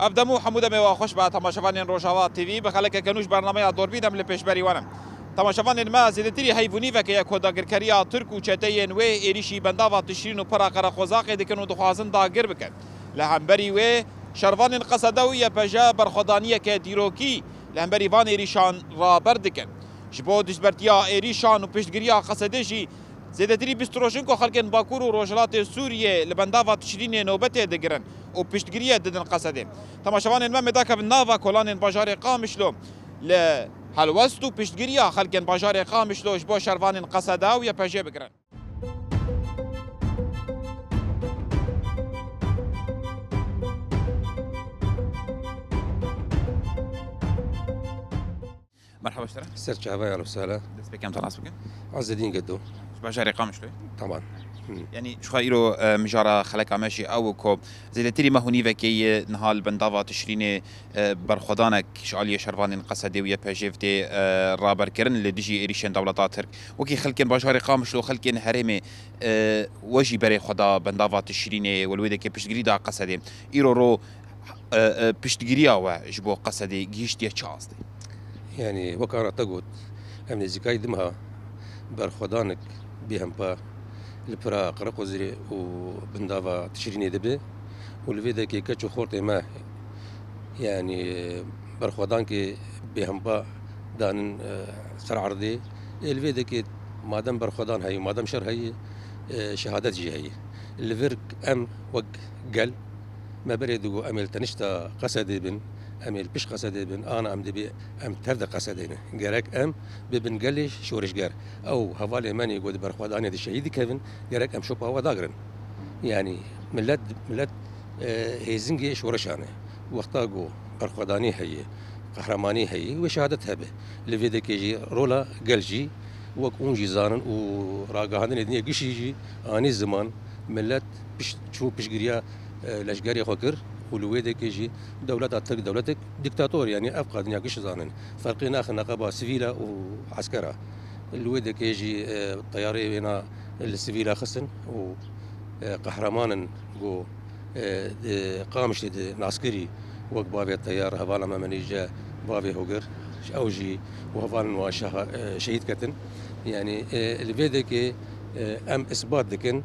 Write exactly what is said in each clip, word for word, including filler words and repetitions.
Ev dem û hemû demê we xweş be, temaşevanên Rojava T V, bi xelekeke nû ji bernameya Dorbî dem li pêşberî we ne. Temaşevanên me, zêdetirî heyv û nîveke ye ku dagirkeriya Tirk û çeteyên wê êrîşî bendava Tişrîn û pira Qereqozaqê dikin û dixwazin dagir bikin. Li hemberî wê, şervanên Qesede û Y P J berxwedaniyeke dîrokî li hemberî van êrîşan raber dikin. Ji bo dustbertiya êrîşan û piştgiriya Qesedê jî, zêdetirî bîst roj in ku xelkên Bakur û Rojhilatê Sûriyê li bendava Tişrînê nobetê digirin û piştgiriyê didin Qesedê. Temaşevanên me, em ê dakevin nava kolanên bajarê Qamişlo li helwest û piştgiriya xelkên bajarê Qamişlo ji bo şervanên Qeseda û Y P J bigirin. Merhaba ji te re. Ser çava, ehlen û sehlen. Destpêkê em te nas bikin. Ezzedîn Gedo. Ji bajarê Qamişloyê. Tamam. Hı. Yanî, ji xwe îro, e, mijara xeleka me jî ew ku zêdetirî meh û nîvekê ye niha li bendava Tişrînê, e, berxwedanek ji aliyê şervanên Qesedê û Y P J tê, e, raberkirin li dijî êrîşên dewleta Tirk. Wekî xelkên bajarê Qamişlo, xelkên herêmê, e, we jî berê xwe da bendava Tişrînê, we li wê dekê piştgirî da Qesedê. Îro ro e, e, piştgiriya we ji bo Qesedê gihîştiye çi astê? Yanî, wek ana te got, em nêzîkayî du meha berxwedanek bêhempa li pira Qereqozê û bindava Tişrînê dibe û li vê dekê keç û xortê me, yanî, berxwedankê bêhempa danin, e, ser erdê. Ê, li vê dekê madem berxwedan heye, madem şer heye, e, şehadet jî heye. Li vir em wek gel, me berê digot, em ê li tenişta Qesedê bin, em ê li pişt Qesedê bin, ana em dibê em tev de Qesedê ne. Gerek em bibin gelê şoreşger. Ew hevalê me nê ku di berxwedanê de şehîd dikevin, gerek em şopa we dagirin. Yanî millet, millet, e, hêzingê şoreşan e. Wexta ku berxwedanî heye, qehremanî heye, wê şehadet hebe. Li vê dekê jî rola gel jî wek hûn jî zanin û ragihandinê dinyê gişî jî anî ziman, millet pişt, çû piştgiriya, e, leşgerê xwe kir û li wê dekê jî dewleta Tirk dewletek dîktator, yanî ev qadinya giş zanin. Ferqê naxin neqeba sivîla û eskera. Li wê dekê jî, e, teyarê wêna li sivîla xistin û, e, qehremanin ku, e, di Qamişlê de naskirî wek bavê Teyar, hevala me Menîje, bavê Hogir, ew jî û hevalên wan şeha-, e, şehîd ketin. Yanî, e, li vê dekê, e, em isbat dikin,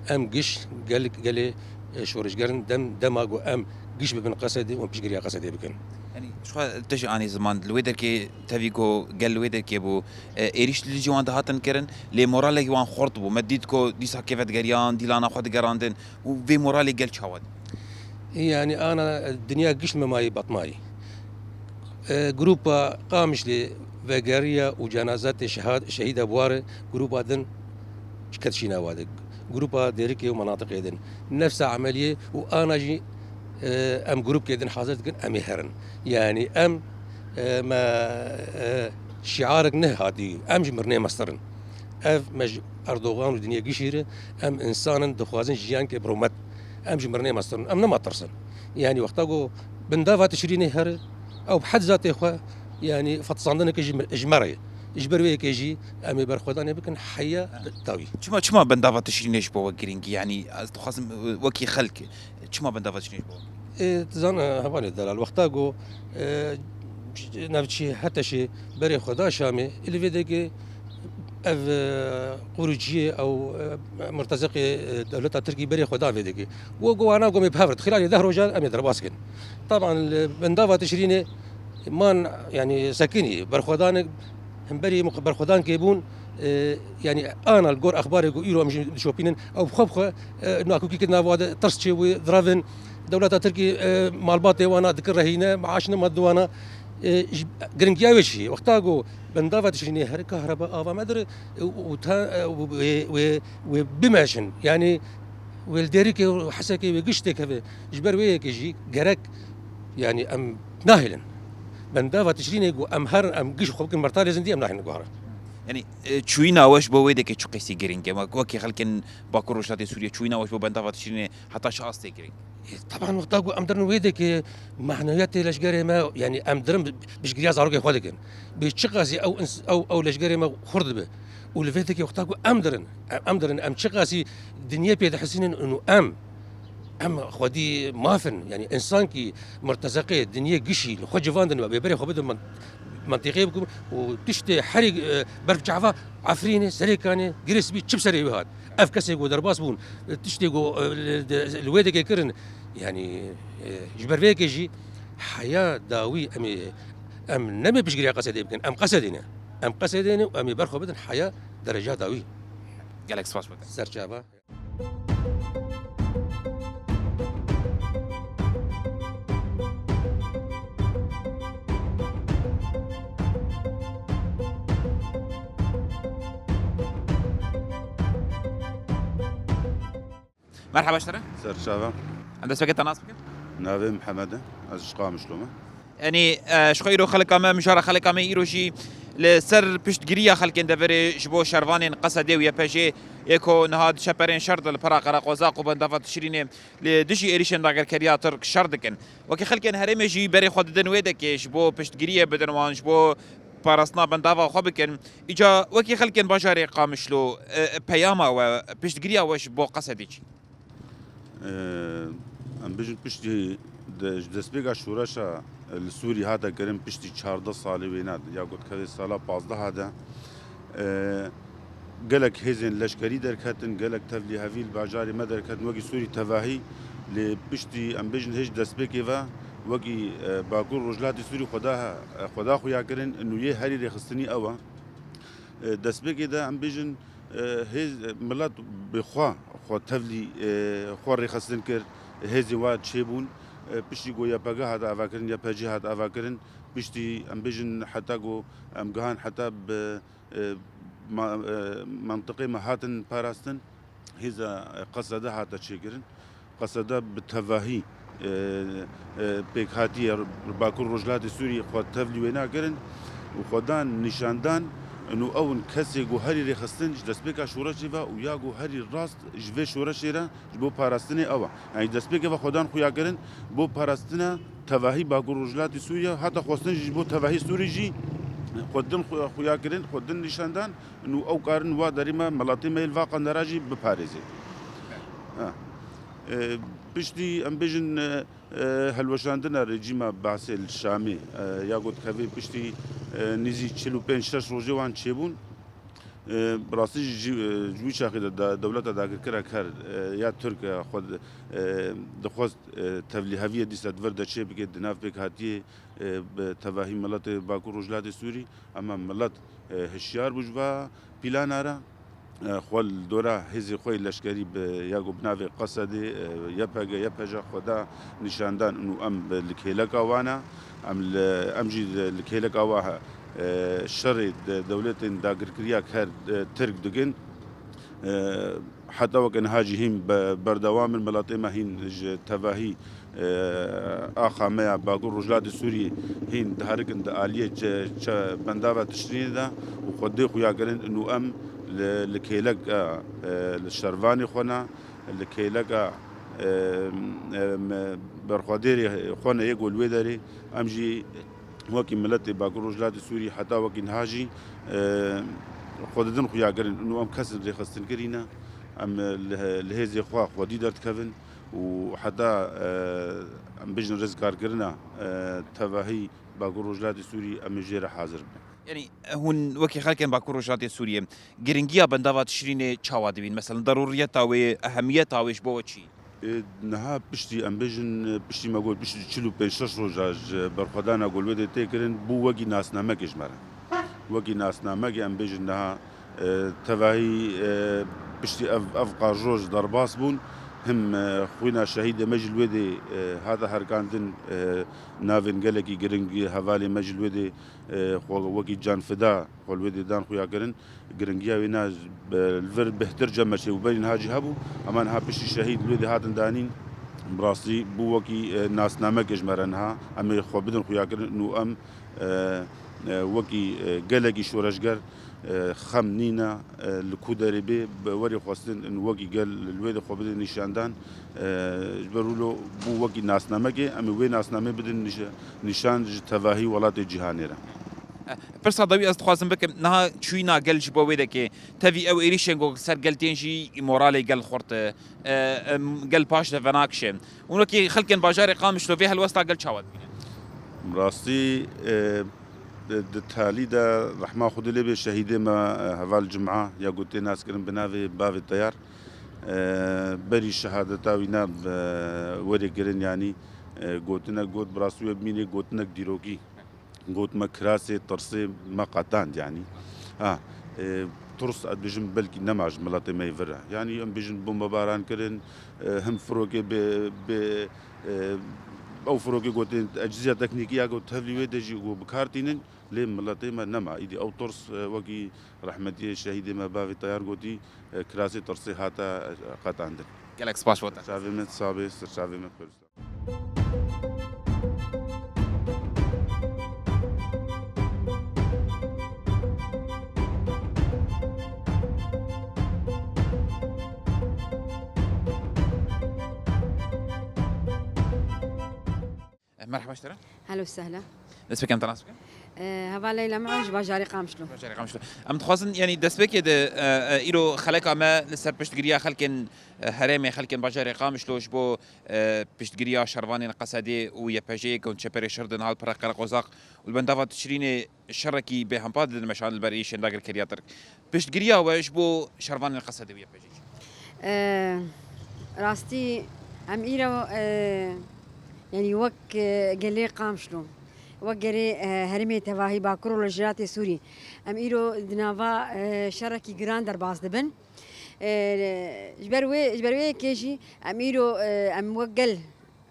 em giş gel-, gelê, e, şoreşgerin dem, dema ku em giş bibin Qesedê û em piştgiriya Qesedê bikin. Yanî, ji xwe te jî anî ziman, li wê derkê tevî ku gel li wê derkê bû, e, êrîş li dijî wan dihatin kirin, lê moralek wan xurt bû. Me dît ku dîsa kêvedigeriyan, dîlana xwe digerandin û vê moralê gel çawa dî? Yanî ana dinya giş me mayî batmayî. E, grupa Qamişlê vegeriya û cenazatê şeha-, şehîda Buarê, grupa din ket şîna wade. Grupa Dêrikê û menatiqê din. Nefsa emeliyê û ana jî, e, em grupkê din hazir dikin, em ê herin. Yanî em, e, me, e, şiarek nehatî, em ji mirinê mestir in. Ev me ji Erdogan û dinyê gişî re, em însan in, dixwazin jiyankê bi rûmet. Em ji mirinê mestir in, em nema tirsin. Yanî wexta ku bindava Tişrînê here, ew bi hed zatê xwe, yanî fetisandineke ji, ji me re ye. Ji ber wê yekê jî em ê berxwedanê bikin heya dawî. Çima, çima bindava Tişrînê ji bo we girîng e? Yanî ez dixwazim, e, wekî xelk, çima bendava Tişrînê ji bo we? Ê, tu zan, e, hevalê delal, wexta ku, e, navçî Heteşê berê xwe da Şamê, li vê dekê ev, e, qurûciyê ew, e, murteziqê, e, dewleta Tirkî berê xwe da vê dekê. Wo ku wana gomê bi hev re, xilalê deh rojan em ê derbas kin. Taban li bendava Tişrînê man, yanî sekinî, berxwedanek, hemberî muq-, berxwedankê bûn, e, yanî ana li gor exbarê ku îro em jî dişopînin, ew bi xwe bi xwe, e, nakokî kir nava de, tirs çêbûye, direvin. Dewleta Tirkî, e, malbatê wana dikir rehîne, maaş nima di wana. E, ji, giringiya wê çi ye? Wexta ku bendava Tişrînê here, kahreba ava me dire, e, û ta, e, û wê, wê, wê bimeşin. Yanî wê li Dêrikê û Hesekê wê giş têkeve. Ji ber wê yekê jî gerek, yanî em nahêlin. Bendava Tişrînê ku em herin, em giş xwe bikin mertalê zindî, em nahêlin guhara. Yanî, e, çûyîna we ji bo wê dekê çi qasî girîng e? Wek-, wekî xelkên Bakur Rojhilatê Sûriyê, çûyîna we ji bo bendava Tişrînê heta çi astê girîng? E, teban wexta ku em dirin wê dekê, manewiyetê leşgerê me, yanî em dirin bi-, piştgiriya zarokê xwe dikin. Bi çi qasî ew ins-, ew, ew leşgerê me xurt dibe. Û li vê dekê wexta ku em dirin, em, em dirin, em çi qasî dinyê pê dihesînin û em Em xwedî maf in, yanî însankî mirtezeqê dinyê gişî li xwe civandin, wê berê xwe bidin man-, mantîqê bikin û tiştê herî, e, berf çava Efrînê, Serêkanê, Girê Spî çi bi serê wê hat. Ev kesê ku derbas bûn, tiştê ku, e, li, de, li wê dikê kirin, yanî, e, ji ber vê yekê jî heya dawî em ê, em nemê piştgiriya Qesedê bikin, em Qesedê ne. Em Qesedê ne û em ê ber xwe bidin heya dereca dawî. Gelek spas bo te. Serçava. Merhaba ji te re. Serçava. Em destpêkê te nas bikin. Navê Mihemed e. Ez ji Qamişlo me. Yanî, e, ji xwe îro xelka me, mijara xelka me îro jî li ser piştgiriya xelkên deverê ji bo şervanên Qesedê û Y P J'ê yê ku niha diçeperên şer de li pera Qereqoza û bendava Tişrînê li dijî êrîşên dagirkeriya Tirk şer dikin. Wekî xelkên herêmê jî berê xwe didin wê dekê ji bo piştgiriyê bidin wan, ji bo parastina bendava xwe bikin. Îca wekî xelkên bajarê Qamişlo, e, peyama we, piştgiriya we ji bo Qesedê çi? Em bêjin piştî de, ji destpêka şoreşa li Sûrî hate kirin, piştî çardeh salê wêne de, ya ku dikeve sala pazdeh de, e, gelek hêzên leşkerî derketin, gelek tevlî hevî li bajarê me derketin, wekî Sûrî tevahî, lê piştî em bêjin hêj destpêkê ve, wekî, e, Bakur Rojhilatê Sûrî xwe da, xwe da xuya kirin, nûyê herî rêxistinî ew e. E, destpêkê de em bêjin, e, hêz, e, milet bi xwe, xwe tevlî, e, xwe rêxistin kir, hêzên wa çêbûn. E, piştî ku Y P G hat avakirin, Y P G hat avakirin, piştî em bêjin heta ku em gihan heta bi, e, ma-, e, mentiqê me hatin parastin. Hêza, e, Qesede hate çêkirin. Qesede bi tevahî, e, e, pêkhatiye Bakur Rojhilatê Sûriyê xwe tevlî wêna kirin û xwe dan nîşandan, û ew in kesê ku herî rêxistin ji destpêka şoreşê ve û ya ku herî rast ji vê şoreşê re ji bo parastinê ew e. Yanî destpêkê ve xwe dan xuya kirin bo parastina tevahî Bakur Rojhilatê Sûriye, hata xwestin jî ji bo tevahî Sûrî jî xwe din xu-, xuya kirin, xwe din nîşandan. Nû ew karin wa derî me, miletê me yê li va qendera jî biparêzê. Ha. E, piştî em bêjin, e, e, helweşandina rejîma Basê li Şamê, e, ya ku dikeve piştî, e, nîzî çil û pênc şeş rojê wan çêbûn. E, bi rastî jî, e, ji wî çaxê de da-, dewleta dagirkera ker, e, ya Tirk, e, xwe, e, dixwest, e, tevlîheviyê dîsa di vir de çê bike, di nav pêkhatiyê, e, bi tevahî miletê Bakur Rojhilatê Sûrî, ema milet, e, hişyar bû ji va pîlana re. E, xwe li dora hêzê xwe yê leşkerî bi, ya ku bi navê Qesedê, e, Y P G, Y P J xwe da nîşandan û em bi, li kêleka wan e. Em li, em jî li, li kêleka wa, e, şerê de, dewletên dagirkiriya ker, e, Tirk dikin. E, heta weke niha jî hîn be-, berdewam in, miletê me hîn ji tevahî, e, axa me ya Bakur Rojhilatê Sûriyê hîn diherikin di aliyê çe-, çe-, bendava Tişrînê de û xwe dê xuya kirin û em li, li kêleka, e, li şervanê xwe ne, li kêleka, e, em, berxwedêrê xwe ne yê ku li wê derê em jî wekî miletê Bakur Rojhilatê Sûrî heta wekî niha jî, e, xwe didin xuya kirin û em kesin rêxistinkirî ne. Em, e, li, li hêzê xwe xwedî derdikevin û heta, e, em bêjin rizgarkirina, e, tevahî Bakur Rojhilatê Sûrî em ê jê re hazir bin. Yanî hûn wekî xelkên Bakur Rojhilatê Sûriyê giringiya bendava Tişrînê çawa dibîn? Mesela derûriyeta wê, ehemiyeta wê ji bo we çi? Ê, niha piştî, em bêjin, piştî me got, piştî çil û pênc şeş roja ji berxwedana ku li wê dê tê kirin, bû wekî nasnamekê ji me re. Wekî nasnamekê em bêjin niha, e, tevahî, e, piştî ev, ev qar roj derbas bûn, him, e, xwîna şehîdê me jî li wê dê, e, hate herkandin, e, navên gelekî giring hevalê me jî li wê dê, e, xwe wekî canfida xwe li wê dê dan xuya kirin. Giringiya wê na, e, li vir bêhtir cem me çêbû. Berî niha jî hebû, ema niha piştî şehîd li wê dê hatin danîn. Bi rastî bû wekî, e, nasnamekê ji me re niha. Em ê xwe bidin xuya kirin û em, e, e, wekî, e, gelekî şoreşger, e, xem nîne, e, li ku derê bê, bi werê xwestin in wekî gel li wê de xwe bidin nîşandan. E, ji ber wilo bû wekî nasnamekê, em ê wê nasnamê bidin nîşe-, nîşan ji tevahî welatê cîhanê re. Pirsa dawî ez dixwazim bikim, niha çûyîna gel ji bo wê dekê, tevî ew êrîşên ku ser gel tên jî moralê gel xurt e, e, em, gel paş de venakişe. Hûn wekî xelkên bajarê Qamişlo vê helwesta gel çawa dibînin? Rastî, e, di, di talî de rehma Xwedê lê bê şehîdê me, e, heval Cuma ya ku tê naskirin bi navê Bavê Teyar, e, berî şehadeta wî ne, e, werê kirin, yanî, e, gotinek got, bi rastî wê bimînê gotinek dîrokî. Got me, kirasê tirsê me qetand, yanî. Ha, e, tirs, ez dibêjim, belkî nema ji miletê me yê vir e. Yanî, em bêjin bombebaran kirin, e, him firokê bi, bi, e, ew firokê gotin, ecziya teknîkî ya got, tevlî wê de jî got, bi kar tînin, lê miletê me nema. Îdî ew tirs, e, wekî rehmetiyê şehîdê me Bavê Teyar gotî, e, kirasê tirsê hate, e, qetandin. Gelek spas bo te. Çavê me sabê, ser çavê me xwêr. Merhaba ji te re. Helo sehla. Dest pê kem te nas bikim. Heval Leyla Meo ji bajarê Qamişlo. Bajarê Qamişlo. Em dixwazin, yanî destpêkê de, e, e, îro xeleka me li ser piştgiriya xelkên, e, herêmê, xelkên bajarê Qamişlo ji bo, e, piştgiriya şervanên Qesedê û Y P J'ê ku çeperê şer din hal pire Qereqozaq û li bendava Tişrînê şerekî bêhempa didin meşan li ber êrîşên dagirkeriya Tirk. Piştgiriya we ji bo şervanên Qesedê û Y P J'ê çi? E, rastî em îro, e, yanî wek, e, gelê Qamişlo, wek gelê, e, herêmê tevahî Bakur û Rojhilatê Sûrî, em îro di nava, e, şerekî giran derbas dibin. E, ji ber wê, ji ber wê yekê jî em îro, e, em wek gel,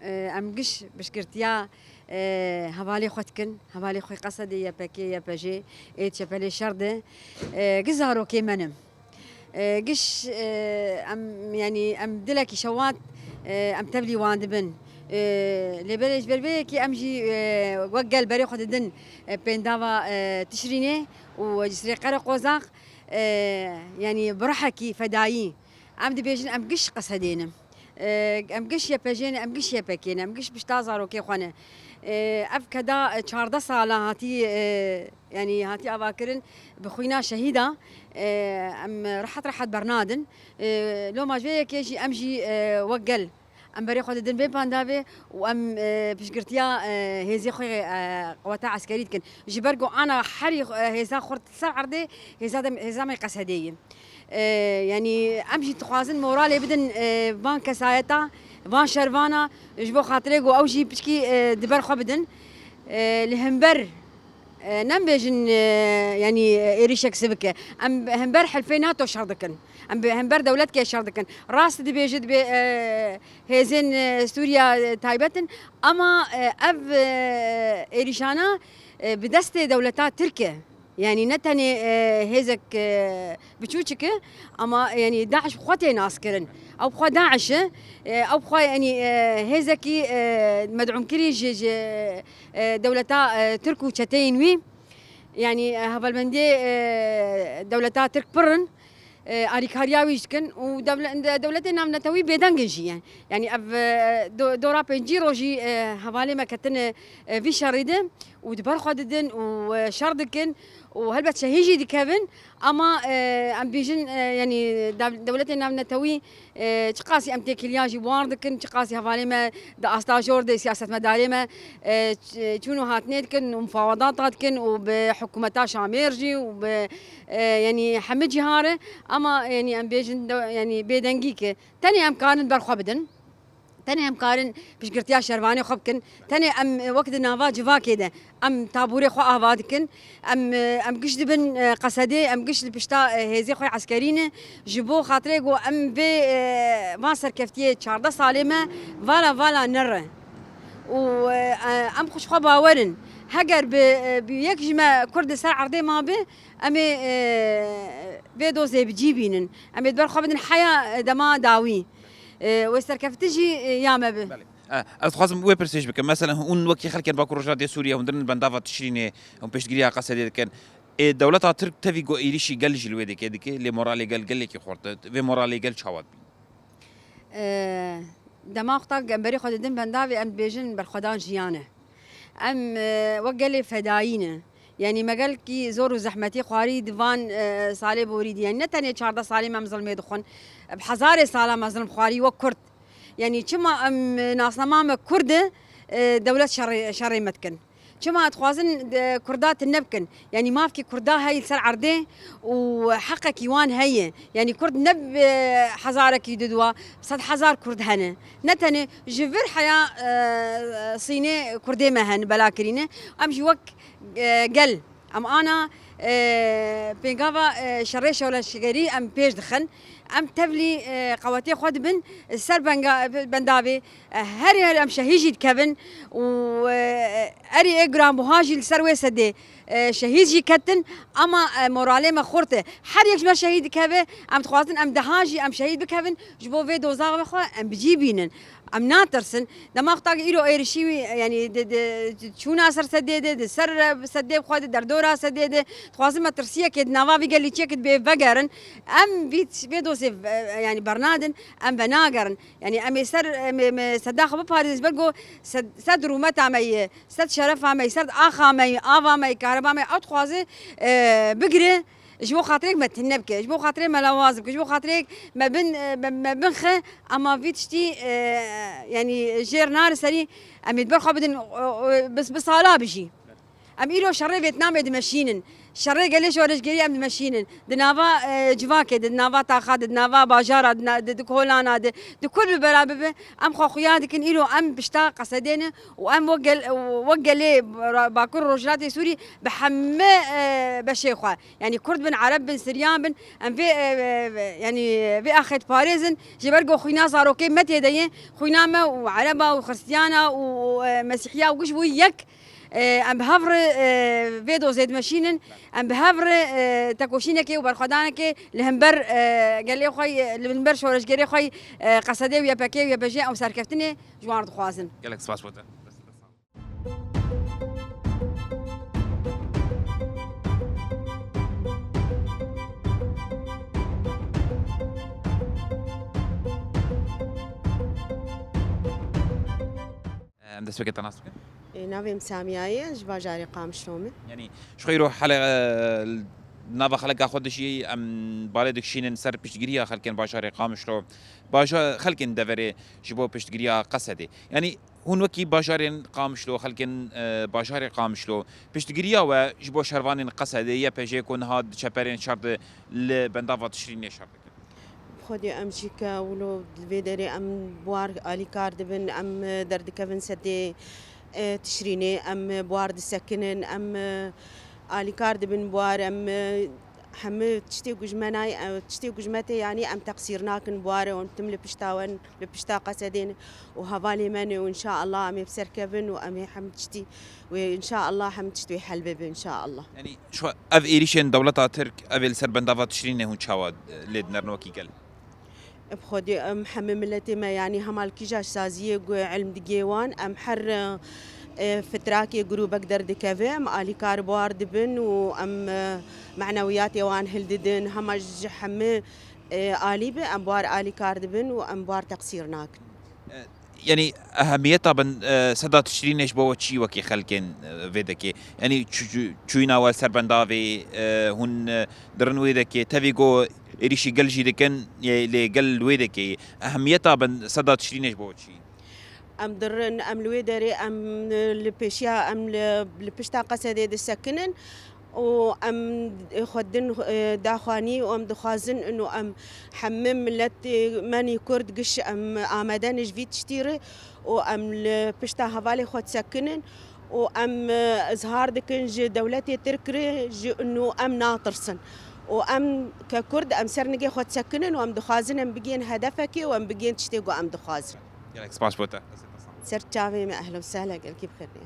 e, em giş piştgirtiya, e, hevalê xwe dikin, hevalê xwe Qesedê, Y P K, Y P J, ê çepelê şer de, e, giş zarokê me ne. E, giş, e, em, yanî em dilekî şewat, e, em tevlî wan dibin. E, lê belê ji ber vê yekê em jî, e, wek gel berê xwe didin, e, pêndava, e, Tişrînê û Cisrê Qereqozaq, e, yanî bi ruhekî fedayî. Em dibêjin em giş Qesedê ne. E, em giş Y P J'ê ne, em giş Y P K'ê ne, em giş pişta zarokê xwe ne. E, ev keda, e, çardeh sala hatî, e, yanî hatî avakirin bi xwîna şehîda, e, em rehet rehet bernadin. E, loma ji vê yekê jî em jî, e, wek gel em berê xwe didin vê pandavê û em, e, piştgirtiya, e, hêzê xwe, e, qeweta eskerî dikin. Ji ber ku ana herî, e, hêza xurt ser erdê hêza de, hêza me Qesedê ye. E, yanî em jî dixwazin moralê bidin, e, van kesayeta, van şervana, ji bo xatirê ku ew jî piçkî, e, di ber xwe bidin. E, li hember, e, nem bêjin, e, yanî, e, êrîşek sivik e. Em hember helfê NATO şer dikin. Em bi hember dewletkê şer dikin. Rast dibêjit bê, e, hêzên, e, Sûriya, e, taybet in. Ama, e, ev, e, êrîşana, e, bi destê dewleta Tirk e. Yanî ne tenê, e, hêzek, e, biçûçik e, ama yanî DAIŞ bi xwe tê naskirin. Ew bi xwe DAIŞ e, e, ew bi xwe yanî, e, hêzekî, e, med'ûmkirî ji, ji, e, dewleta, e, Tirk û çeteyên wî. Yanî, e, hevalbendiyê, e, dewleta Tirk pir in. E, alîkariya wî jî dikin û dewle-, de-, dewletên navnetewî bêdeng in jî ye. Yanî ev, e, do-, dora pêncî rojî, e, hevalê me ketine, e, vî şerî de û di ber xwe didin û, e, şer dikin û helbet şehîd jî dikevin. Ama, e, em bêjin, e, yanî dev-, dewletên navnetewî, e, çiqasî em têkiliya jî war dikin, çiqasî hevalê me di asta jor de siyasetmedarê me, e, ç-, çûn û hatinê dikin û mufawedata dikin û bi hikûmeta Şamêr jî û bi, e, yanî hemî cîha re, ama, yanî, em bêjin de, yanî, bêdengî ki tenê em karin ber xwe bidin, tenê em karin piştgirtiya şervanê xwe bikin, tenê em, e, wek di nava civakê de em tabûrê xwe ava dikin, em, e, em giş dibin, e, Qesedê, em giş li pişta, e, hêzê xwe eskerî ne, ji bo xatirê ku em vê, e, van serkeftiyê çardeh salê me vala vala nere. Û, e, e, em xwe ji xwe bawer in. Heger bi, e, bi yek ji me Kurd li ser erdê mabe, em ê, e, vê dozê bi cî bînin. Em ê di ber xwe bidin heya, e, dema dawî. E, wê serkeftin jî, e, ya me bi. Belê. E, ez dixwazim wê pirsê jî bikim. Mesela hûn wekî xelkên Bakur Rojhilatê Sûriye, hûn dirin bendava Tişrînê, hûn piştgiriya Qesedê dikin. Ê, dewleta Tirk tevî ku êrîşî gel jî li wê dike dike, lê moralê gel gelekî xurt e. Vê moralê gel çawa dibînin? E, dema wexta em berê xwe didin bendavê, em dibêjin berxwedan jiyan e. Em, e, wek gelê fedayî ne. Yanî me gelkî zor û zehmetî xwarî di van, e, salê borî de. Yanî ne tenê çardeh salê me em zilmê dixwin. Bi hezarê sala me zilm xwarî wek Kurd. Yanî çima em, e, nasnama me Kurd e, e, dewlet şerê, şerê me dikin? Çima dixwazin, e, Kurda tune bikin? Yanî mafkî Kurda heye li ser erdê û heqekî wan heye. Yanî Kurd ne bi hezarekî diduwa, sed hezar Kurd hene. Ne tenê ji vir heya, e, Sînê Kurdê me hene bela kirîne. Em jî wek, e, gel, em ana, e, pêngava, e, şerê şoreşgerî em pêş dixin. Em tevlî, e, qewetê xwe dibin ser benga-, bendavê. E, herî herî em şehîd jî dikevin û, e, erî ê giranbuha jî li ser wê sedê, e, şehîd jî ketin, ama, e, moralê me xurt e. Her yek ji me şehîd dikeve, em dixwazin em deha jî em şehîd bikevin, ji bo vê doza xwe em bi cî bînin. Em natirsin. Dema wexta ku îro êrişî wî, yanî di, di, çûna ser sedê de, di ser, e, sedê xwe de, derdora sedê de, dixwazin metirsiyekê di nava vî gelî çiyekê dibê vegerin. Em vî, vê dozê, e, yanî bernadin, em venagerin. Yanî em ê ser, em ê, em ê seda xwe biparêzin, ji ber ku sed, sed rûmeta me ye, sed şerefa me ye, sed axa me ye, ava me ye, kahreba me ye, ew dixwaze, e, bigire, ji bo xatirê me tune bike, ji bo xatirê me lawaz bike, ji bo xatirê me bin, e, me, me binxe, ama vî tiştî, e, yanî jêr nare serî, em ê di ber xwe bidin, o, o, bi, bi sala bijî. Em îro şerê Vêtnamê dimeşînin. Şerê gelê şoreşgerî em dimeşînin. Di nava, e, civakê de, di nava taxa de, di nava bajara, di na-, di, di kolana de, di kul bi bela bibe, em xwe xuya dikin îro em pişta Qesedê ne û em wek gel-, wek gelê ra-, Bakur Rojhilatê Sûrî bi hemî, e, beşê xwe, yanî Kurd bin, Ereb bin, Siryan bin, em vê, e, e, e, yanî vê axê diparêzin. Ji ber ku xwîna zarokê me tê de ye, xwîna me û Ereba û Xiristiyana û, û, e, Mesîhiya û giş bû yek. E, em bi hev re, e, vê dozê dimeşînin. Em bi hev re, e, tekoşînekê û berxwedanekê li hember, e, gelê xwe, e, li hember şoreşgerê xwe, e, Qesedê û Y P G û Y P J ew serkeftinê ji wan re dixwazin. Gelek spas bo te. Em destpêkê te nas bikin. Ê, navê min Samiya ye, ji bajarê Qamişlo me. Yanî, ji xwe îro hele, e, nava xeleka xwe dijî, em balê dikişînin ser piştgiriya xelkên bajarê Qamişlo. Baja-, xelkên deverê ji bo piştgiriya Qesedê. Yanî, hûn wekî bajarên Qamişlo, xelkên, e, bajarê Qamişlo, piştgiriya we ji bo şervanên Qesedê, Y P J ku niha di çeperên şer de li bendava Tişrînê şer dikin? Xwedê em jî ke wilo li vê derê em bi war alîkar dibin, em derdikevin sedê, e, Tişrînê, em bi war disekinin, em, e, alîkar dibin bi war, em, e, hemî tiştê ku ji me nayê, e, tiştê ku ji me tê, yanî em teqsîr nakin bi warê, em tim li pişta we ne, li pişta Qesedê ne û hevalê me ne û înşaallah em ê bi ser kevin û em ê hemî tiştî wê, înşaallah hemî tişt wê hel bibe înşaallah. Yanî, Şu ev êrîşên dewleta Tirk, ev ê li ser bendava Tişrînê hûn çawa, e, lê dinerin wekî gel? Bi Xwedê em hemî miletê me, yanî hema li kîja saziyê ku ilm digê wan, em her, e, fitrakê grûbek derdikeve, em alîkar bi war dibin û em, e, menewiyatê wan hildidin, hema ji hemî, e, alî be, em bi war alîkar dibin û em bi war teqsîr nakin. E, Yanî ehemiyeta bin, e, seda Tişrînê ji bo we çi wekî xelkên, e, vê dekê? Yanî çû-, çû-, çûyîna we ser bendavê, e, hûn, e, dirin wê dekê, tevî ku êrîşî gel jî dikin, e, lê gel li wê dekê. Ehemiyeta bin seda Tişrînê ji bo we çi? Em dirin, em li wê derê, em, e, li pêşiya, em li, li pişta Qesedê disekinin. û em xwe din, e, daxwanî û em dixwazin û em hemî miletê me nî Kurd giş em amade ne ji vî tiştî re û em li pişta hevalê xwe disekinin û em, e, izhar dikin ji dewletê Tirk re ji û em natirsin û em ke Kurd em ser nigê xwe disekinin û em dixwazin em bigihên hedefekê û em bigihên tiştê ku em dixwazin. Gelek spas bo te. Ser çavê me, ehlen we sehlen, gelkî bi xêr bê.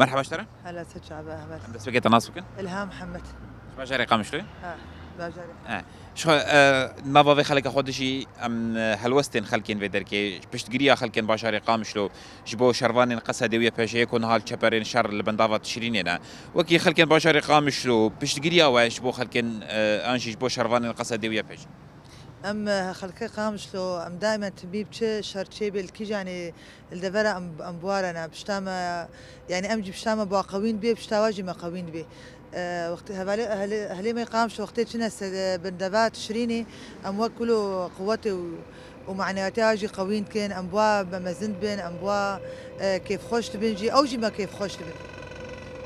Merhaba ji te re. Hela se çabe Ehmed. Em destpêkê te nas bikin. Ilham Hemed. Ji bajarê Qamişloyê? Ha, bajarê. He. Ji xwe, e, nava vê xeleka xwe dijî em, e, helwestên xelkên vê derkê, piştgiriya xelkên bajarê Qamişlo ji bo şervanên Qesedê û Y P J'ê ku niha li çeperên şer li bendava Tişrînê ne. Wekî xelkên bajarê Qamişlo, piştgiriya we ji bo xelkên, e, an jî ji bo şervanên Qesedê û Y P J'ê? Em, e, xelkê Qamişlo, em daîmen timî bi çi şer çê bê li kîjanê li devera em, em bi wa re ne. Pişta me, yanî em jî pişta me ba qewîn dibê, pişta wa jî me qewîn dibê. E, wextê hevalê, ehlê, ehlê me Qamişlo wextê çine se, e, bindava Tişrînê, em wek wilo quwetê û, û maneviyatê wa jî qewîn dikin, em bi wa me mezin dibin, em bi wa, e, kêfxweş dibin jî, ew jî me kêfxweş dibin.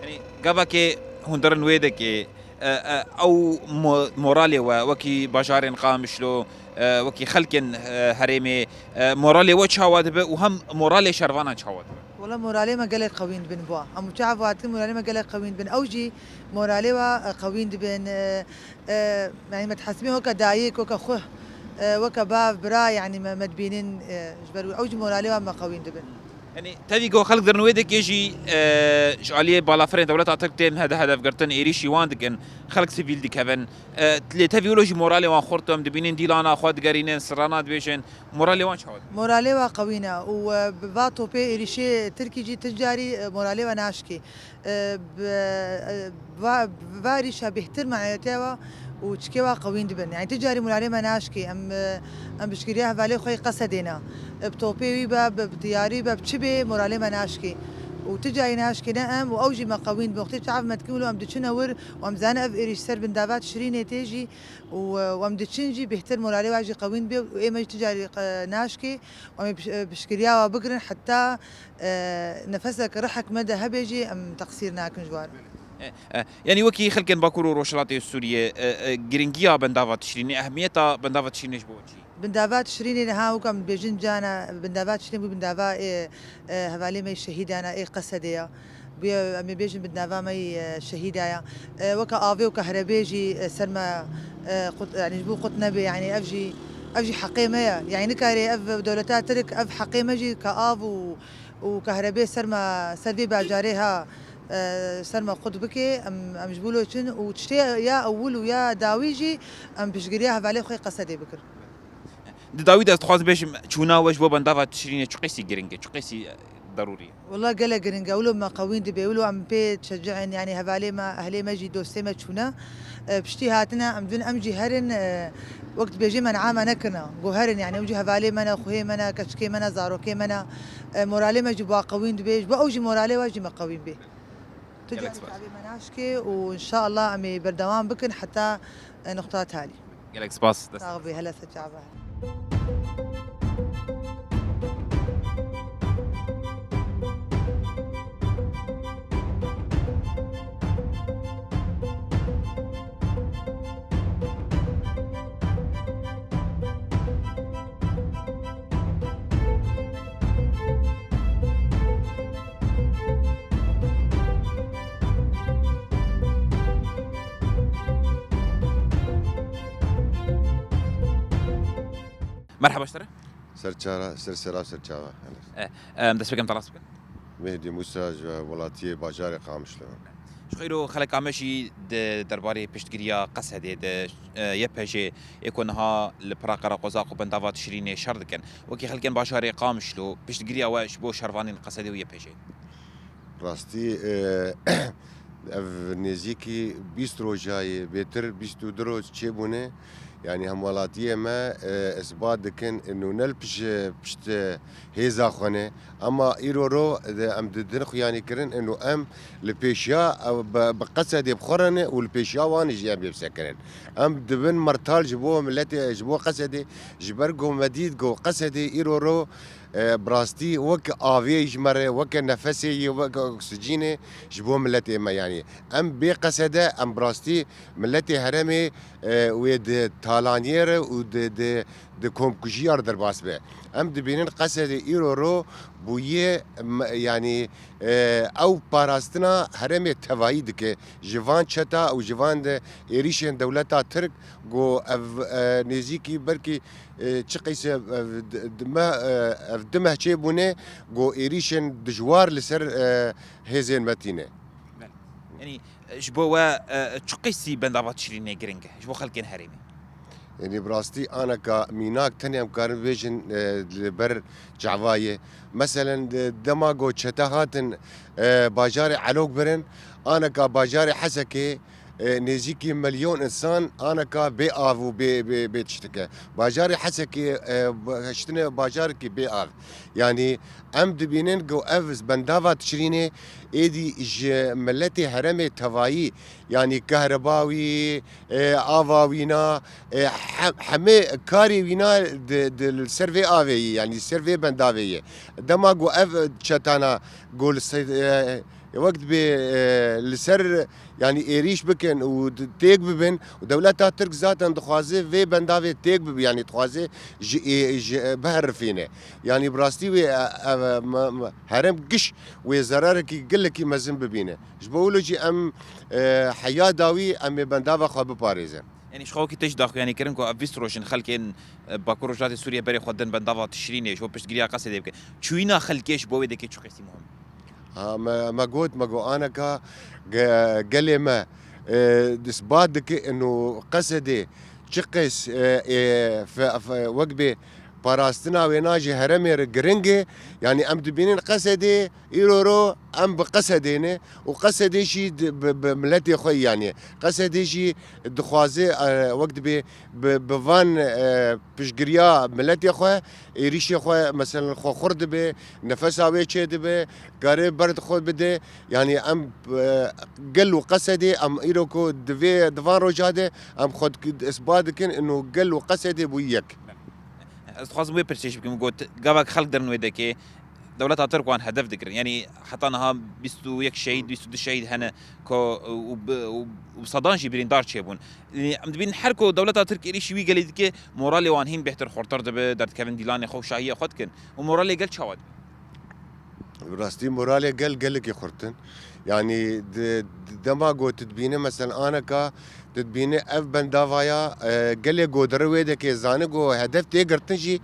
Yanî gavakê hûn dirin wê dekê, e, e, ew mo-, moralê we wekî bajarên Qamişlo, e, wekî xelkên, e, herêmê, e, moralê we çawa dibe û hem moralê şervanan çawa dibe? Wala moralê me gelek qewîn dibin bo. Em çav hatin moralê me gelek qewîn dibin. Ew jî moralê we, e, qewîn dibin. E, e, yanî me dihesibîn weke dayik, weke xwe, e, weke bav, bira, yanî me, me dibînin, e, ji ber wî ew jî moralê we me qewîn dibin. Yanî tevî ku xelk dirin wê dekê jî, e, ji aliyê balafirên dewleta Tirk tên hede hedefgirtin, êrîşî wan dikin, xelk sivîl dikevin. E, lê tevî wilo jî moralê wan xurt, em dibînin dîlana xwe digerînin, sirana dibêjin. Moralê wan çawa dibe? Moralê wan qewî ne û, e, bi va topê êrîşê Tirkî jî ti carî, e, moralê wan naşkê. E, bi, e, va, va êrîşa bêhtir maneviyatê wan û çikê wan qewîn dibin. Yanî ti carî moralê me naşkê. Em, e, em piştgiriya hevalê xwe yê Qesedê ne. E, bi topê wî be, bi, bi tiyarî be, bi çi bê, moralê me naşkê. Û ti carî naşkê ne em û ew jî me qewîn dibin. Wextê çav me dikin wilo em diçine wir û em zanin ev êrîş ser bindava Tişrînê tê jî û, e, û em diçin jî bêhtir moralê wan jî qewîn dibê û ê me jî ti carî, e, naşkê û em ê piş-, e, piştgiriya wan bigirin heta, e, nefesek rihek me de hebe jî em teqsîr nakin ji wan. E, e, yanî wekî xelkên Bakur û Rojhilatê Sûriyê, e, e, giringiya bendava Tişrînê, ehmiyeta bendava Tişrînê ji bo çi? Bindava Tişrînê niha wek em dibêjin cana, bindava Tişrînê bû bindava, e, e, hevalê me yê şehîdana ê Qesedê ya. Bûye em ê bêjin bindava me yê, e, şehîda ya. E, weke avê û kahrebê jî, e, ser me, e, qut, yanî ji bo qut nebe, yanî ev jî, ev jî heqê me ye. Yanî nikare ev dewleta Tirk, ev heqê me jî ke av û, û kahrebê ser me, ser vê bajarê ha, e, ser me qut bike, em, em ji bo lo çin û tiştê ya ewil û ya dawî jî em piştgiriya hevalê xwe yê Qesedê bikin. Di dawî de ez dixwazim bêjim, çûna we ji bo bendava Tişrînê çiqasî giring e, çiqasî derûrî ye? Wela gelek giring e. Wilo me qewîn dibe, wilo em pê çecihên, yanî hevalê me, ehlê me jî, dostê me çûne. E, piştî hatine, em dibin em jî herin, e, wek dibêjê me niha me nekirine. Got herin, yanî ew jî hevalê me ne, xuhê me ne, keçikê me ne, zarokê me ne. E, moralê me jî ba qewîn dibe, ji bo ew jî moralê we jî me qewîn bê. Tu Gelek carî spas. Çavê me naşkê û înşallah em ê berdewam bikin heta, e, nuqta talî. Gelek spas. Dest Sax bî, hele se çava. Merhaba ji te re. Ser çara, ser sera, ser çava. E, em destpêkê em te rast bikin. Mehdî Musa ji welatiyê bajarê Qamişlo. Ji xwe îro xeleka me jî di derbarê piştgiriya Qesedê de, e, Y P J'ê ê ku niha li pira qereqoza xwe bendava Tişrînê şer dikin. Wekî xelkên bajarê Qamişlo, piştgiriya we ji bo şervanên Qesedê û Y P J'ê? Rastî, e, ev nêzîkî bîst roja ye, bêtir bîst û du roj çêbûne. Yanî hemwelatiyê me, e, isbat dikin, ino ne li pişt, pişt, e, hêza xwe ne. Ema îro ro, e, em didin xuyanîkirin, ino em li pêşiya, e, bi, bi Qesedê bi xwe re ne û li pêşiya wan jî em bê bisekirin. Em dibin mertal ji bo miletê, ji bo Qesedê, ji ber ku me dît ku Qesedê îro ro, e, bi rastî wek avê ji me re, weke nefesê yê, weke oksijînê ji bo miletê me. Yanî em bê Qesede, em bi rastî miletê herêmê, e, wê di talaniyê re û di, di, di komkujiyê re derbas be. Em dibînin Qesedê îro ro bûye, m-, yanî, e, ew parastina herêmê tevayî dike ji van çeta û ji van de êrîşên dewleta Tirk, ku ev, e, nêzîkî belkî, e, çi qîse, e, di, di me, e, ev Du meh çêbûne ku êrîşên dijwar li ser, e, hêzên me tîne. Yanî, e, ji bo we, e, çi qeysî bendava Tişrînê giring e ji bo xelkên herêmê? Yanî bi rastî aneka mînak tenê em karin bêjin, e, li ber çava ye. Meselen, de-, dema ku çete hatin, e, bajarê Elok birin, aneka bajarê Hesekê, e, nêzîkî milyon însan aneka bê av û bê, bê, bê tiştike. Bajarê Hesekê, e, b-, hiştine bajarekî bê av. Yanî em dibînin ku ev bendava Tişrînê êdî ji miletê herêmê tevayî, yanî kehreba wî, e, ava wîna, e, he-, hemê karê wîna di, di, li ser vê avê yî, yanî ser vê bendavê yî. Dema ku ev çetana ku li se-, e, wek dibê, e, li ser, yanî êrîş bikin û d-, têk bibin û dewleta Tirk zaten dixwaze vê bendavê têk bibe, yanî dixwaze ji ê-, ji, e, biherifîne. Yanî bi rastî wê, e, e, me, me, herêm giş wê zerarekî gelekî mezin bibîne. Ji bo wilo jî em, e, heya dawî em ê bendava xwe biparêzin. Yanî ji xwe wekî te jî daxuyanî kirin ku ev bîst roj in xelkên, e, Bakur Rojhilatê Sûriyê berê xwe din bendava Tişrînê ji bo piştgiriya Qesedê bikin. Çûyîna xelkê ji bo wê dekê çi qeysî muhim? Ha, me, me got, me got aneka ge-, gelê me, e, isbat dike ino Qesedê çi qeys, e, e, fe-, fe-, wek bê parastina wêna ji herêmê re giring e. Yanî em dibînin Qesedê, îro ro em bi Qesedê ne û Qesedê jî di-, bi, bi miletê xwe, yanî Qesedê jî dixwaze, e, wek dibê bi, bi van, e, piştgiriya miletê xwe, êrîşê xwe, meselen, xwe xurt dibe, nefesa wê çê dibe, kare ber xwe bide. Yanî em, e, gel û Qesedê, em îro ku di vê, di van roja de em xwe dik-, isbat dikin ino gel û Qesedê bû yek. Ez dixwazim wê pirsê jî bikim, got, gavek xelk derin wê dekê, dewleta Tirk wan hedef digirin. Yanî heta niha bîst û yek şehîd, bîst û du şehîd hene ku, û bi, û, û bi sedan jî birîndar çêbûn. Yanî em dibînin her ku dewleta Tirk êrîşî wî gelî dike, moralê wan hîn bêhtir xurtir dibe, derdikevin dîlanê xwe û şahiyê xwe dikin. Û moralê gel çawa dibe? Bi rastî moralê gel gelekî xurt in. Yanî di, di dema ku tu dibîne, meselen aneka tu dibîne ev bendavaya, e, gelê ku di rê wê dekê zane ku hedef tê girtin jî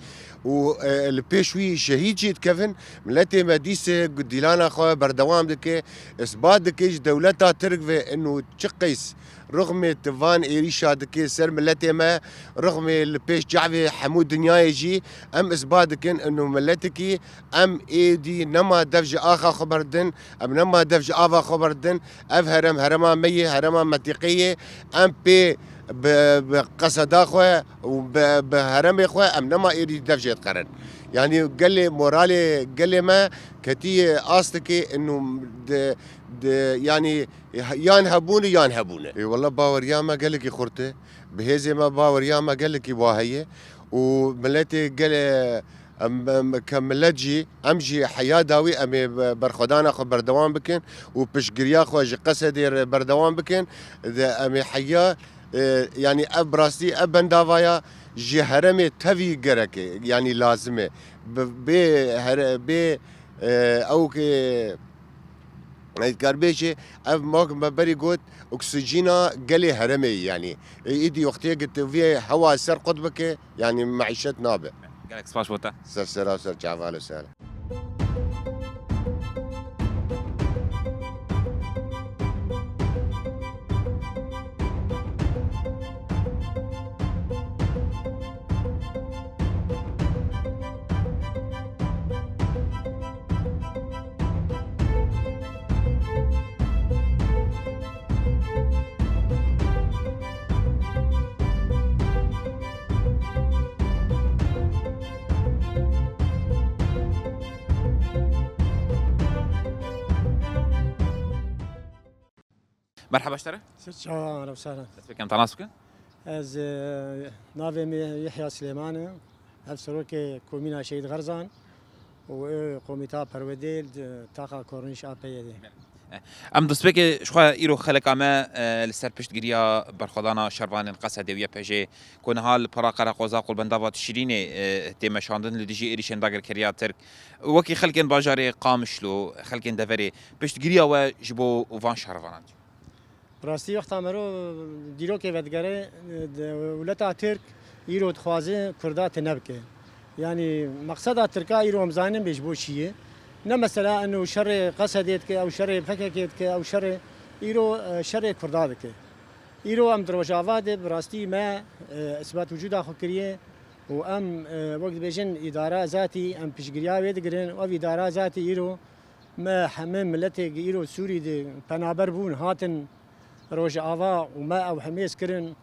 û, e, li pêş wî şehîd jî dikevin, miletê me dîse dîlana xwe berdewam dike, isbat dike ji dewleta Tirk ve ino çi qeys rixmê tu van êrîşa dike ser miletê me, rixmê li pêş çavê hemû dinyayê jî em isbat dikin ino miletekî em êdî nema dev ji axa xwe berdin, em nema dev ji ava xwe berdin. Ev herem herema me yê, herema metîqê yê. Em pê bi, bi qeseda xwe û bi, bi heremê xwe em nema êdî dev jê dixerin. Yanî gelê moralê gelê me ketî astekê ino di, di, yanî yan hebûne yan hebûne. Ê wele baweriya me gelekî xurt e. Bi hêzê me baweriya me gelekî wa heye û miletê gelê em, em, ke milet jî, em jî heya dawî em ê be-, berxwedana xwe berdewam bikin û piştgiriya xwe ji Qesedê re berdewam bikin. De em ê heya, e, yanî ev bi rastî ev bendavaya ji heremê tevî gerek e, yanî lazim e. Bi, bê here-, bê, e, ew ke, e, dikar bêje, ev mak me berî got, oksijîna gelê heremê ye, yanî. E, îdî wextê ke tu vê hewa ser qut bike, yanî meîşet nabe. Gelek spas bo te. Ser sera ser çaval û ser. Merhaba ji te re. Ser çawa, ahlen we sehlen. Dest pê kem, te nas bikin? Ez, e, navê min Yehya Silêman e. Ev serokê Komîna Şehîd Xerzan û, e, Komîta Perwedê li taxa Kornîş A P Y D. Em destpêkê ji xwe îro xeleka me, e, li ser piştgiriya berxwedana şervanên Qesedê û Y P J ku niha li para Qereqoza Qulbendava Tişrînê, e, tê meşandin li dijî êrîşên dagirkeriya Tirk. Wekî xelkên bajarê Qamişlo, xelkên deverê, piştgiriya we ji bo van şervanan çi? Bi rastî wexta mero dîrokê vedigere, dewleta Tirk îro dixwaze Kurda tune bike. Yanî meqseda Tirka îro em zanin bê ji bo çi ye. Ne mesela eno şerê Qesedê dike, ew şerê P K K dike, ew şerê îro, e, şerê Kurda dike. Îro em di Rojava de bi rastî me, e, isbat wicûda xwe kiriye û em, e, wek dibêjin îdara zatî em piştgiriya wê digirin û ev îdara zatî îro me hemê miletê gi îro Sûrî de penaber bûn hatin Rojava û me ew hemêz kirin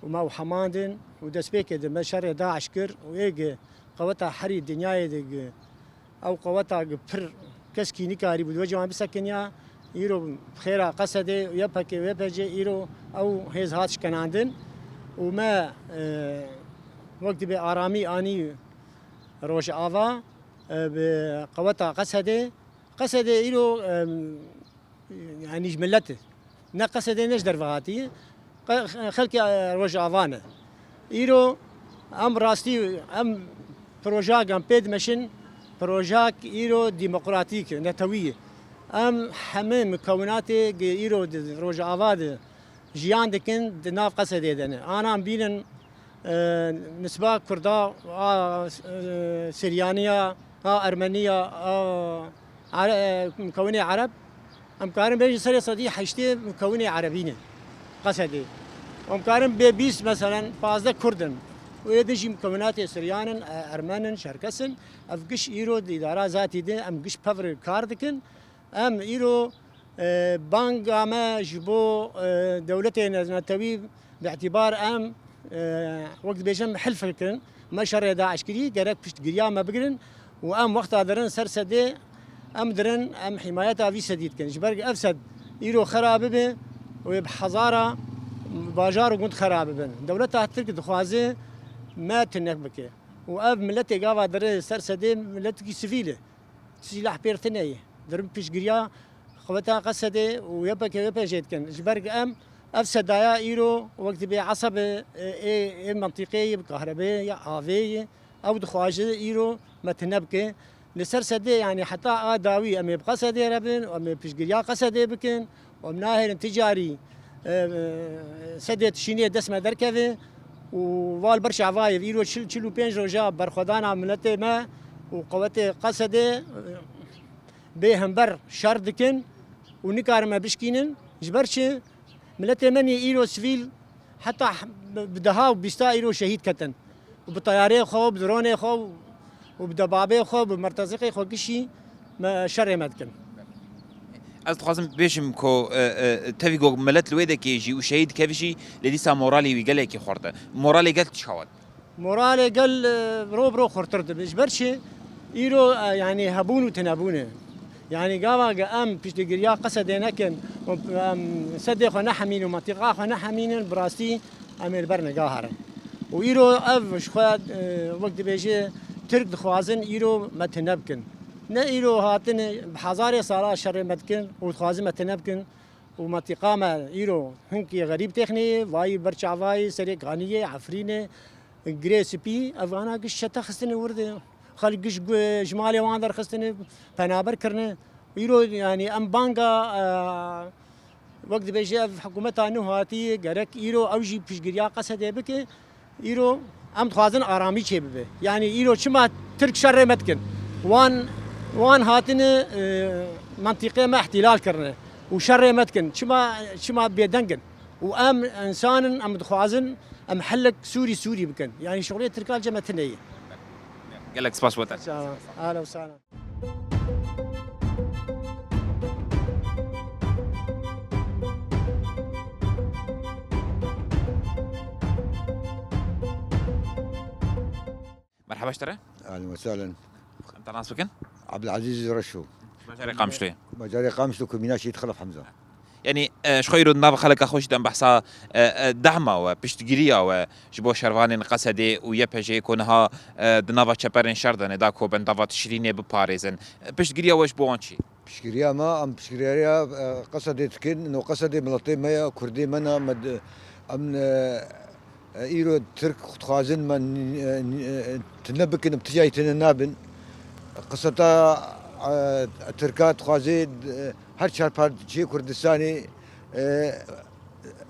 û me ew hemandin û destpêkê de me şerê DAIŞ kir û ê gi qeweta herî dinyayê de gi ew qeweta gi pir keskî nikarî bû di wê ciwan bisekiniya, îro xêra Qesedê û Y P G, Y P G îro ew hêz hat şkenandin û me, e, wek dibê aramî anî Rojava, e, bi qeweta Qesedê. Qesedê îro, e, yanî ji milet e. Ne Qesedê ne ji derve hatî. Qe-, xelkê, e, Rojava ne. Îro em rastî, em projak em pê dimeşin, projak îro demokratîk, netewî ye. Em hemî mukewinatê gi îro di Rojava de jiyan dikin, di nav Qesedê de ne. Ana em bînin, e, nisba Kurda, a, e, Siryaniya, a Ermeniya, a Are-, e, mukewinê Ereb, em karin bêjin serê sedî heştê mukewinê Erebî ne Qesedê. Em karin bê bîst, meselen, pazdeh Kurd in. Û ê din jî mukewinatê Siryan in, e, Ermen in, Çerkes in. Ev giş îro di îdara zatî de em giş pevr kar dikin. Em îro, e, banga me ji bo, e, dewletê ne-, netewî bi îtîbar em, e, wek dibêjin hilf dikin. Me şerê DAIŞ kirî, gerek piştgiriya me bigirin û em wexta dirin ser sedê, em dirin, em hîmayeta vî sedî dikin. Ji ber ev sed îro xera bibe û ê bi hezara bajar û gund xera bibin. Dewleta Tirk dixwaze me tune bike. Û ev miletê gava dirin ser sedê miletekî sivîl e. Sîlah pêr tune ye. Dirin piştgiriya qeweta Qesedê û Y P G, Y P G dikin. Ji ber em ev sedaya îro wek dibê esebe, e, ê, ê mentiqê ye, bi kahrebê ye, avê ye. Ew dixwaze îro me tune bike. Li ser sedê, yanî heta a dawî em ê bi Qesedê re bin û em ê piştgiriya Qesedê bikin. Em nahêlin ti carî, e, e, sedê tişînê dest me derkeve û val ber çavayê îro çil, çil û pênc roja berxwedana miletê me û qewetê Qesedê, e, bê hember şer dikin û nikarin me bişkînin. Ji ber çi? Miletê me nî îro sivîl heta h-, bi deha û bîsta îro şehîd ketin. Û bi teyarê xwe, bi dronê xwe û bi debabê xwe, bi mertezîqê xwe gişî me şerê me dikin. Ez dixwazim bêjim ku, e, e, tevî ku milet li wê dekê jî û şehîd dikeve jî, lê dîsa moralê wî gelekî xurt e. Moralê gel çawa? Moralê gel, e, ro bi ro xurtir dibe. Ji ber çi? Îro, e, yanî hebûn û tinebûn e. Yanî gava ge em piştgiriya Qesedê nekin, em sedê xwe nehemînin û mentiqa xwe nehemînin, bi rastî em ê li ber niga herin. Û îro ev ji xwe, e, wek dibêje, Tirk dixwazin îro me tune bikin. Ne îro hatine, bi hezarê sala şerê me dikin û dixwazin me tune bikin. Û mentiqa me îro hinkî xerîb têxneyê, vayî ber çavayê, serê kaniyê, Efrînê, Girê Spî, ev ana giş çete xistine wir de. Xelk giş gu-, ji malê wan derxistine, penaber kirine. Îro, yanî em banga, e, wek dibêje ev hikûmeta nû hatî, gerek îro ew jî piştgiriya Qesedê bike. Îro em dixwazin aramî çêbibe. Yanî îro çima Tirk şerê me dikin? Wan, wan hatine, e, mentiqê me îhtîlal kirine û şerê me dikin. Çima, çima bêdeng in? Û em însan in, em dixwazin em helek Sûrî Sûrî bikin. Yanî şixulê Tirkan cem me tune ye. Gelek spas bo te. Sağ ol. Ahlen û sahlen. Merhaba ji te re. Ahlen ve sahlen. Em te nas bikin? Abdulaziz Reşo. Bajarê Qamişloyê. Bajarê Qamişlo, komîna Şehîd Xelef Hemza. Yanî, e, ji xwe îro di nava xeleka xwe jî de em behsa, e, e, dehma we, piştgiriya we ji bo şervanên Qesedê û Y P G ku niha, e, di nava çeperên şer de ne, da ku bendava Tişrînê biparêzin. E, piştgiriya we ji bo wan çi? Piştgiriya me, em piştgiriya, e, Qesedê dikin, no Qesedê miletê me ye, Kurdê me ne, me di-, em, e, e, îro Tirk dixwazin me n-, e, n-, e, tune bikin, em tijayî tune nabin. Qiseta, e, Tirka dixwaze, e, her çar parçeyê Kurdistanê, e,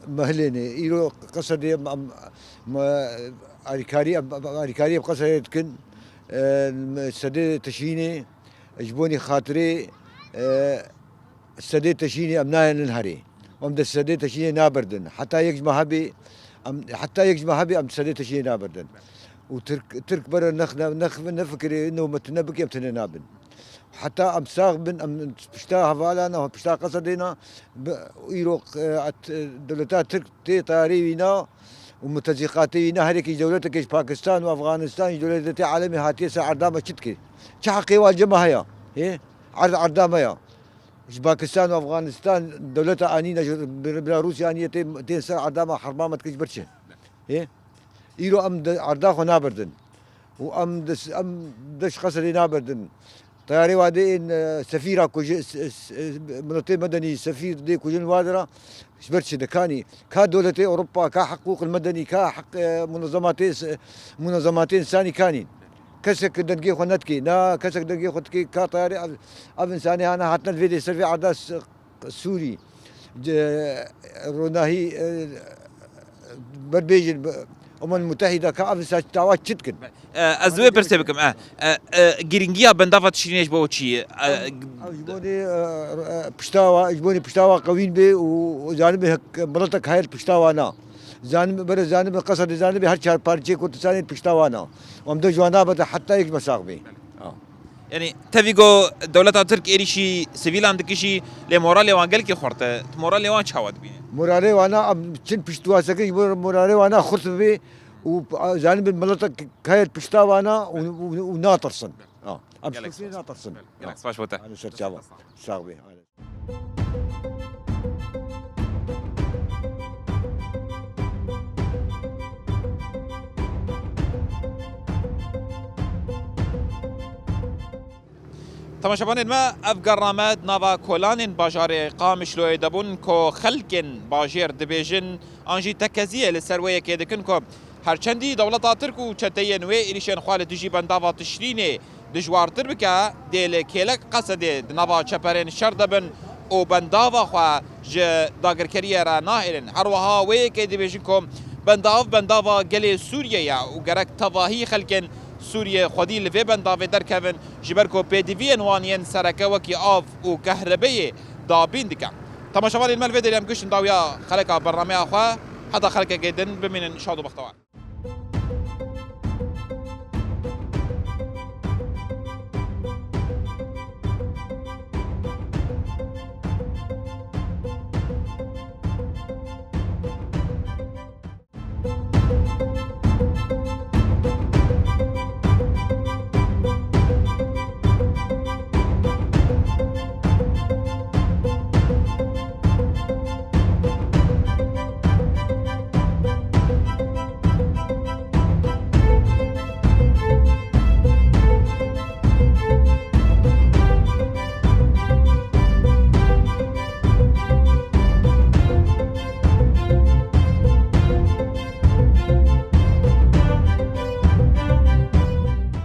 mehilêne. Îro Qesedê em, em, me alîkarî, em, em alîkarî bi Qesedê dikin. E, sedê Teşînê, ji bonî xatirê, e, sedê Teşînê em nayênin herê. Em dest sedê Teşînê naberdin. Heta yek ji me hebê, em, heta yek ji me hebê em sedê Teşînê naberdin. Û Tirk, Tirk bere nex-, nex-, nefikirê, ino me tune bike, em tune nabin. Heta em sax bin, em pişta hevalana, pişta Qesedê ne, bi, îro, e, et, dewleta Tirk tê tayarê wî ne û mutezîqatê wî ne, herêkî ji dewletekê ji Pakistan û Afganistan, ji dewletê alemê hatiye ser erda me çi dike? Çi heqê wan cem heye? Hê? Erd erda me ya. Ji Pakistan û Afganistan dewleta anîne, ji Belarusyê aniye tê, tên ser erda me, herma me dike ji ber çi? Hê? Îro em de erda xwe naberdin. Û em de, em de ji Qesedê naberdin. Teyarê wadê ên, e, sefîra ku ji, s-, s-, e, miletê medenî sefîr dê kujin wadira, ji ber çi dikanî? Ka dewletê Ewropa, ka hiqûqil medenî, ka heq, e, munezematê s-, munezematê însanî kanî? Kesek dengê xwe nedikê. Na, kesek dengê xwe dikê, ka teyarê ev, ev însanê hane hatine vê dê ser vê erda s-, Sûrî, ce-, ronahî, e, berbêjin, be-, Umem Mutehîda ka ev saç dawa çi dikin? E, ez wê pirsê bikim, e, e, e, girîngiya bendava Tişrînê ji bo çi ye? E, Ev ji bo dê, e, e, piştawa, ji bo dê piştawa qewîn bê û, û zanibê hek, miletek heye li piştawa na. Zanibê, bere zanibê, qesa dê zanibê her çar parçeyê Kurdistanê piştawa na. Em de ji wan nabete heta yek mesax bê. Ha. Yanî tevî ku dewleta Tirk êrîşî sivîlan dikişî, lê moralê wan gelkî xurt e. Tu moralê wan çawa dibînî? Moralê wana em çin piştwasekin ji bo moralê wana xurt bibe û zanibin miletek heye pişta wana û, û, û natirsin. Ha. Em ji Gelek Tirkiyê spas. Natirsin. Gelek spas bo te. Hane ser çava. Sax be. Temaşevanên me, ev gerra me di nava kolanên bajarê Qamişloyê de bûn ku xelkên bajêr dibêjin an jî tekeziyê li ser wê yekê dikin ku her çendî dewleta Tirk û çeteyên wê êrîşên xwe li dijî bendava Tişrînê dijwartir bike, dê li kêlek Qesedê di nava çeperên şer de bin û bendava xwe ji dagirkeriyê re nahêlin. Her wiha wê yekê dibêjin ku bendav bendava gelê Sûriyê ye û gerek tevahî xelkên Sûriyê xwedî li vê bendavê derkevin, ji ber ku pêdiviyên wan yên sereke wekî av û kehrebeyê dabîn dike. Temaşevanên me, li vê derê em gihiştin dawiya xeleka bernameya xwe, heta xelekekê din bimînin şad û bextewar.